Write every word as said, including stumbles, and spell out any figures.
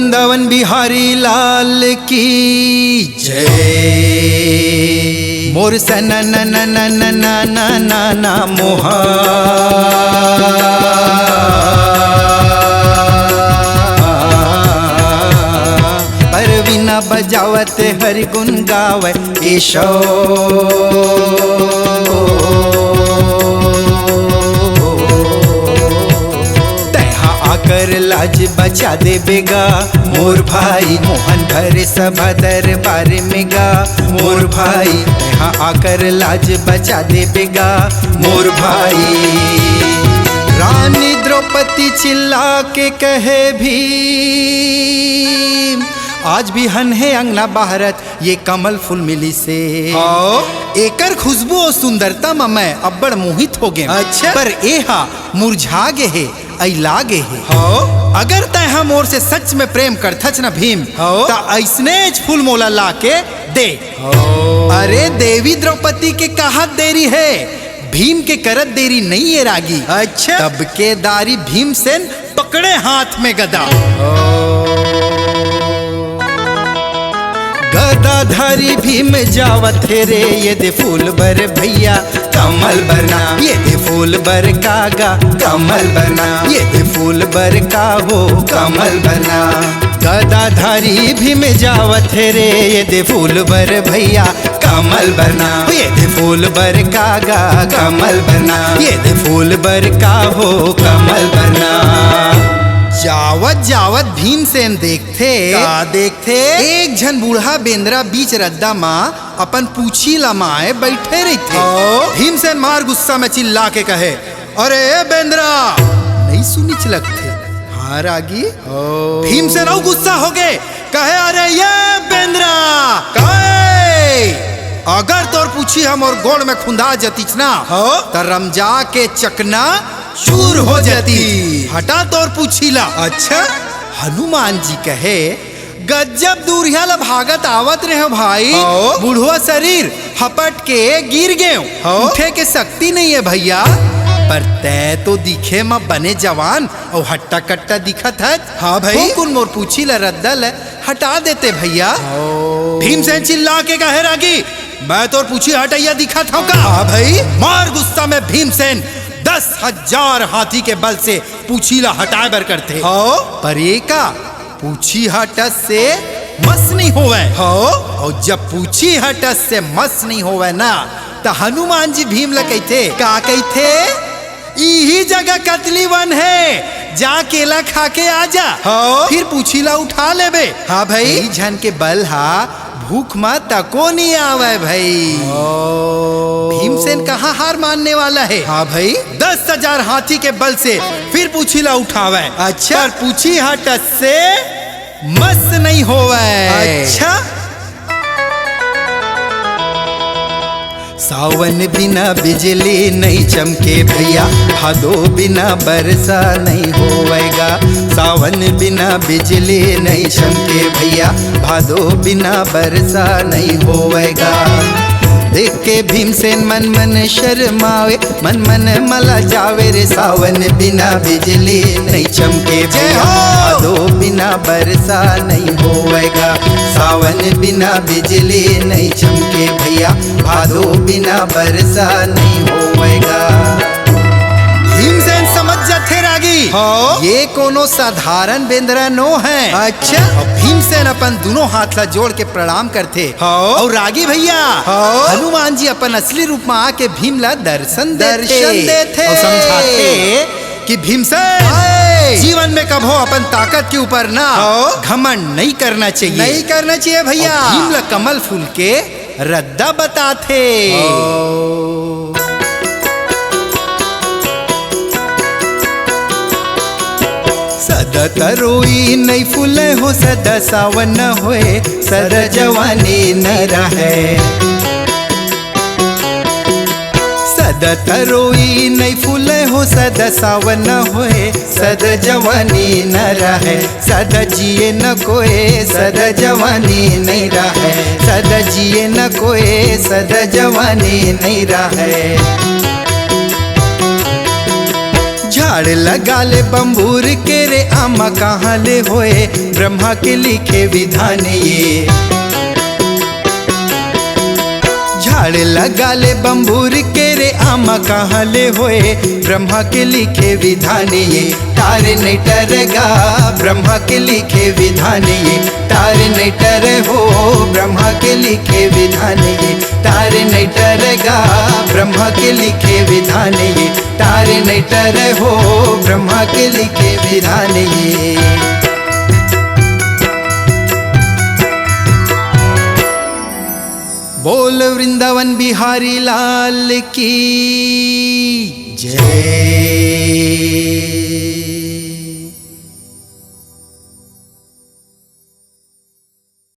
वृंदावन बिहारी लाल की जय। मोर सननननननननना मोहा, पर वीणा बजावत हरि गुण गावै केशव। तैहा आकर लाज बचा देबे गा मोर भाई, मोहन भरे सभा दरबार में गा मोर भाई। तैहा आकर लाज बचा देबे गा मोर भाई। रानी द्रौपदी चिल्ला के कहे, भीम आज भी हन हे अंगना बहारत, ये कमल फूल मिली से। हाँ। एकर खुशबू अउ सुंदरता म मैं अब्बड़ मोहित हो गेंव। अच्छा। पर ए हा मुरझा गे हे, अइला गे हे। हाँ। अगर तैं हा मोर से सच में प्रेम करथच न भीम, हाँ। त अइसनेच फूल मोला ला के दे। हाँ। अरे देवी द्रौपदी के कहत देरी हे, भीम के करत देरी नइ ए रागी। अच्छा। तब के दारी भीमसेन पकड़े हाथ में गदा। गदाधारी भीम जावत हे रे, ये दे फूल बर भैया कमल बर ना, ये दे फूल बर कागा कमल बर ना, ये दे फूल बर का हो कमल बर ना। गदाधारी भीम जावत हे रे, ये दे फूल बर भैया कमल बर ना, ये दे फूल बर कागा कमल बर ना, ये दे फूल बर का हो कमल बर ना। जावत जावत भीमसेन देखथे, का देखथे? एक झन बूढ़ा बेंदरा बीच रद्दा म अपन पूछी लमाए बइठे रहिथे। हाँ। भीमसेन मार गुस्सा में चिल्ला के कहे, "अरे ए बेंदरा, नइ सुनिच लगथे।" हाँ रागी। ओ। भीमसेन अउ गुस्सा होगे, कहे, "अरे ये बेंदरा, काहे? अगर तोर पूछी ह मोर गोड़ में खुंदा जतिच ना, हो? त रमजा के चकना चूर हो जतिच। हटा तोर पूछी ला।" अच्छा। हनुमान जी कहे, "गजब दूरिहा ला भागत आवत रहेंव भाई, हो? बुढ़वा शरीर हपट के गिर गेंव, हो? उठे के शक्ति नइ ए भैया, पर तैं तो दिखे म बने जवान अउ हट्टा कट्टा दिखत हच।" हाँ भाई। थोकुन मोर पूछी ला रद्दा ल हटा देते भैया। ओ। भीमसेन चिल्ला के कहे, "रागी, मैं तोर पूछी हटइया दिखत हंव का?" हाँ भाई। मार गुस्सा में भीमसेन दस हजार हाथी के बल से पूछी ला हटाए बर करथे। हाँ। पर ए का पूछी ह टस से मस नइ होवय। हाँ। अउ जब पूछी ह टस से मस नइ होवय ना, त हनुमान जी भीम ला कहिथे, का कहिथे? इही जगह कतली वन हे, जा केला खा के आ जा। हाँ। फिर पूछी ला उठा लेबे। हाँ भाई। कई झन के बल हा भूख म तको नइ आवय भाई। ओ। भीमसेन कहाँ हार मानने वाला हे? हाँ भाई। दस हजार हाथी के बल से फिर पूछी ला उठावय। अच्छा। पर पूछी ह टस से मस नइ होवय। अच्छा। सावन बिना बिजली नइ चमके भैया, भादो बिना बरसा नइ होवय गा। सावन बिना बिजली नइ चमके भैया, भादो बिना बरसा नइ होवय गा। देख के भीमसेन मन मन शर्मावे, मन मन मला जावे रे। सावन बिना बिजली नइ चमके जय भैया, हो। भादो बिना बरसा नइ होवय गा। सावन बिना बिजली नइ चमके भैया, भादो बिना बरसा नइ होवय गा। भीमसेन समझ जाथे रागी, हाँ। ये कोनो साधारण बेंदरा नो हे। अच्छा। अउ भीमसेन अपन दूनों हाथ ला जोड़ के प्रणाम करथे। हाँ। अउ रागी भैया, हाँ। हनुमान जी अपन असली रूप म आके भीम ला दर्शन देथे। दर्शन देथे। अउ समझाथे कि भीमसेन, हाय। जीवन में कभो अपन ताकत के ऊपर ना हाँ। घमंड नइ करना चाहिए। नइ करना चाहिए भैया। अउ भीम ला कमल फूल के रद्दा बताथे। ओ। सदा तरोई नइ फूले हो, सदा सावन होए, सदा जवानी नइ रहय। सदा तरोई नइ फूले हो, सदा सावन होए, सदा जवानी नइ रहय। सदा जिए न कोय, सदा जवानी नइ रहय। सदा जिए न कोय, सदा जवानी नइ रहय। झा झाड़ लगा ले बम्बूर के रे आमा, कहाँ ले होए ब्रह्मा के लिखे विधान ये। झाड़ लगा ले बम्बूर के रे आमा, कहाँ ले होए ब्रह्मा के लिखे विधान ये। तार नहीं टरगा ब्रह्मा के लिखे विधान ये। तार नहीं टरे हो ब्रह्मा के लिखे विधान ये। तार नहीं टरगा ब्रह्मा के लिखे विधान ये। तार नहीं टरे हो ब्रह्मा के लिखे विधान ये। बोल वृंदावन बिहारी लाल की जय।